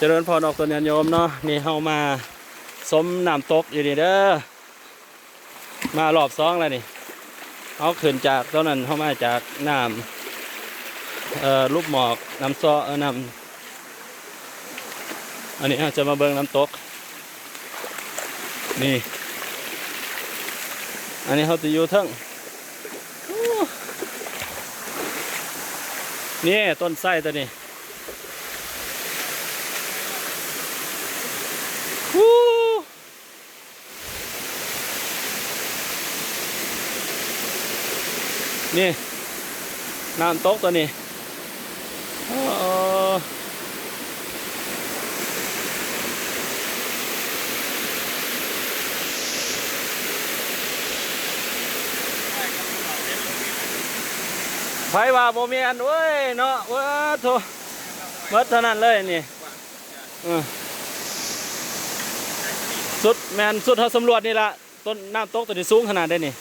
ຈະເລີນພອນອອກຕົນຍາດໂຍມເນາະ, ນີ້ເຮົາມາຊົມນ້ຳຕົກຢູ່ນີ້ເດີ, ມາຮອບສອງແລ້ວນີ້. ເຮົາຂຶ້ນຈາກຕົງນັ້ນ ເຮົາມາຈາກນ້ຳ ເອີ ຫຼຸບໝອກ ນ້ຳຊໍ ເອີ ນ້ຳ ອັນນີ້ເຮົາຈະມາເບິ່ງນ້ຳຕົກນີ້. ອັນນີ້ເຮົາຈະຢູ່ເທິງ ນີ້ຕົ້ນໄຊໂຕນີ້. ນີ້ນ້ຳຕົກໂຕນີ້. ເອີ ໃຜວ່າບໍ່ແມ່ນ ໂອ້ຍເນາະ. ໂອ້ໂທ້ ໝົດເທົ່ານັ້ນເລີຍນີ້. ເອີ ສຸດ ແມ່ນສຸດເຮົາສຳຫຼວດນີ້ລະ. ຕົ້ນນ້ຳຕົກໂຕນີ້ສູງຂະໜາດໃດນີ້?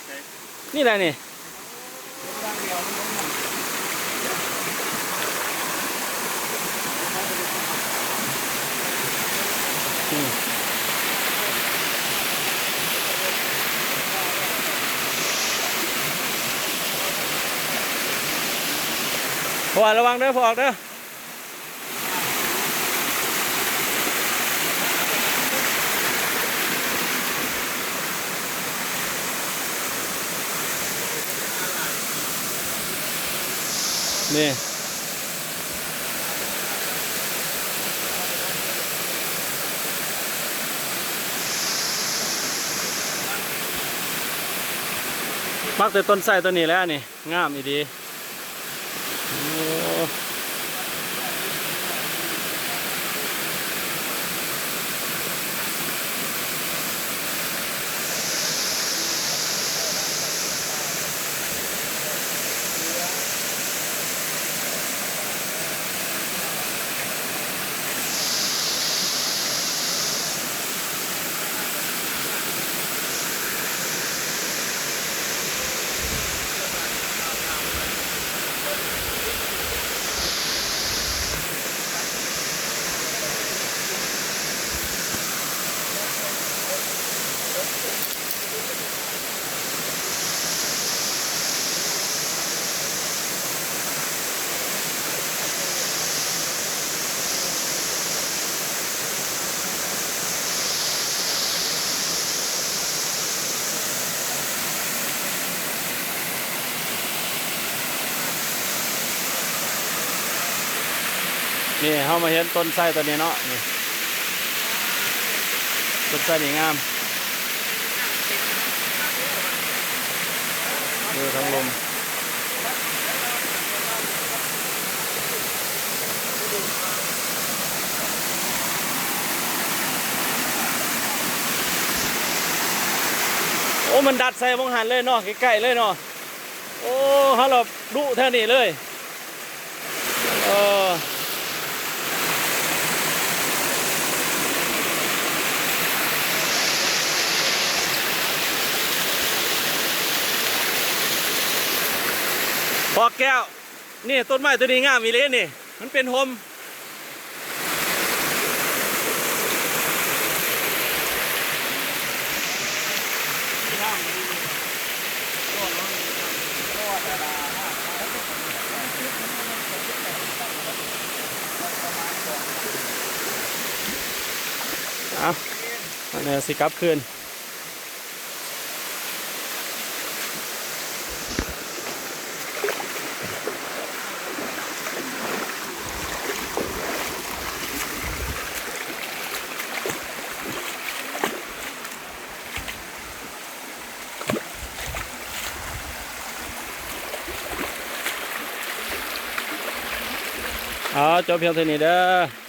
ນີ້ແຫຼະນີ້. ພວກອອກ ລະວັງເດີ ພວກອອກເດີ. ນີ້ ມັກແຕ່ຕົ້ນໄຊໂຕນີ້ແຫຼະນີ້. ງາມອີ່ຫຼີ. ໂອ້ ນີ້ເຮົາມາເຫັນຕົ້ນໄຊໂຕນີ້ເນາະ ນີ້ ຕົ້ນໄຊນີ້ງາມ. ເອີ ທາງລົມ ໂອ້ ມັນດັດໃສ່ໝ່ອງຫັ້ນເລີຍເນາະ ໃກ້ໆເລີຍເນາະ. ໂອ້ ເຮົາລະດຸແຖວນີ້ເລີຍ. ເອີ ພໍ່ແກ້ວ ນີ້ ຕົ້ນໄມ້ໂຕນີ້ງາມອີ່ຫຼີນີ້ ມັນເປັນຮົ່ມ. ເອົາ ອັນນີ້ຊິກັບຄືນ. ເອົາ ຈົບພຽງເທົ່ານີ້ເດີ.